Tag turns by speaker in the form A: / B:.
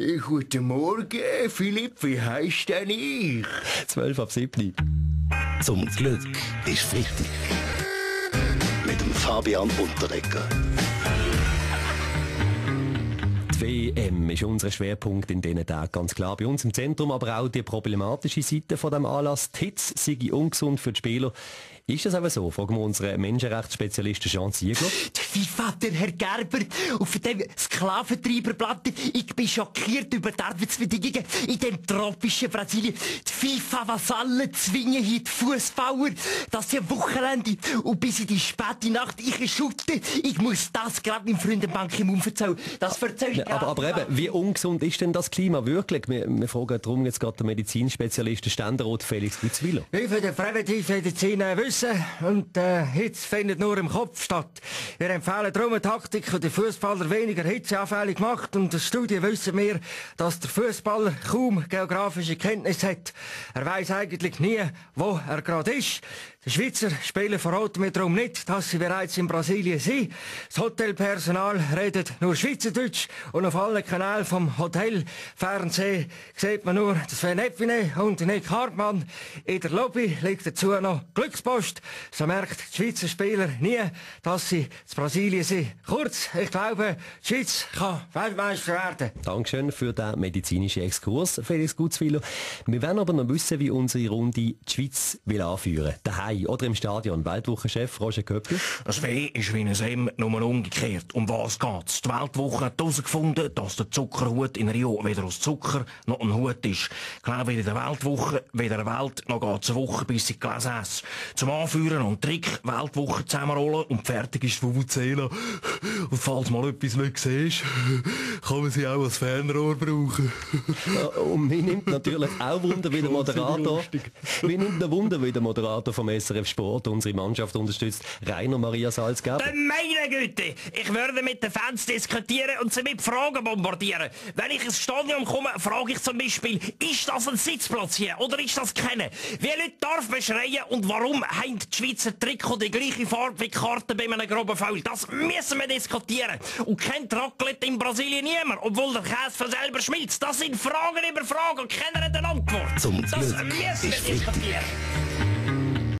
A: Guten Morgen, Philipp, wie heisst denn ich?
B: 12:07.
C: Zum Glück ist Freitag. Mit dem Fabian Unterreger.
B: Die WM ist unser Schwerpunkt in diesen Tagen, ganz klar. Bei uns im Zentrum aber auch die problematische Seite von dem Anlass. Die Hitze sei ungesund für die Spieler. Ist das aber so? Fragen wir unseren Menschenrechtsspezialisten Jean Ziegler.
D: Wie Vater, Herr Gerber, auf dem Sklaventreiberblatt. Ich bin schockiert über die Arbeitsbedingungen in dem tropischen Brasilien. Die FIFA-Vasallen zwingen hier die Fußballer, dass sie am Wochenende und bis in die späte Nacht ich schutte. Ich muss das gerade meinem Freundenbank im erzählen. Das erzähle ich
B: aber eben, wie ungesund ist denn das Klima wirklich? Wir fragen darum jetzt gerade den Medizinspezialisten Ständerat Felix Gutzwiller.
E: Wie für die Präventivmedizin wissen, und Hitze findet nur im Kopf statt. Wir empfehlen darum eine Taktik, die den Fußballer weniger hitzeanfällig macht. Und aus Studien wissen wir, dass der Fußballer kaum geografische Kenntnis hat. Er weiss eigentlich nie, wo er gerade ist. Die Schweizer Spieler verraten mir darum nicht, dass sie bereits in Brasilien sind. Das Hotelpersonal redet nur Schweizerdeutsch und auf allen Kanälen vom Hotelfernsehen sieht man nur Sven Epine und Nick Hartmann. In der Lobby liegt dazu noch Glückspost. So merkt die Schweizer Spieler nie, dass sie in Brasilien sind. Kurz, ich glaube, die Schweiz kann Weltmeister werden.
B: Dankeschön für den medizinischen Exkurs, Felix Gutzwiller. Wir wollen aber noch wissen, wie unsere Runde die Schweiz will anführen. Daheim oder im Stadion. Weltwochenchef Roger Köppel.
F: Das W ist wie ein M, nur umgekehrt. Um was geht's? Die Weltwoche hat herausgefunden, dass der Zuckerhut in Rio weder aus Zucker noch ein Hut ist. Genau wie in der Weltwoche, weder eine Welt noch geht's eine Woche, bis sie Gläser essen. Zum Anführen und Trick, Weltwoche zusammenrollen und fertig ist die Vuvuzela. Und falls mal etwas nicht siehst, kann man sie auch als Fernrohr brauchen.
B: Und mich nimmt natürlich auch Wunder, wie der Moderator, vom SRF Sport unsere Mannschaft unterstützt, Rainer Maria Salzgeber.
D: Meine Güte, ich würde mit den Fans diskutieren und sie mit Fragen bombardieren. Wenn ich ins Stadion komme, frage ich zum Beispiel, ist das ein Sitzplatz hier oder ist das keine? Wie Leute darf man schreien und warum haben die Schweizer Trikot die gleiche Farbe wie die Karten bei einem groben Foul? Das müssen wir diskutieren. Und kennt Raclette in Brasilien niemand, obwohl der Käse von selber schmilzt. Das sind Fragen über Fragen und keiner hat eine Antwort.
C: Zum
D: Das
C: Glück
D: müssen
C: ist
D: wir diskutieren.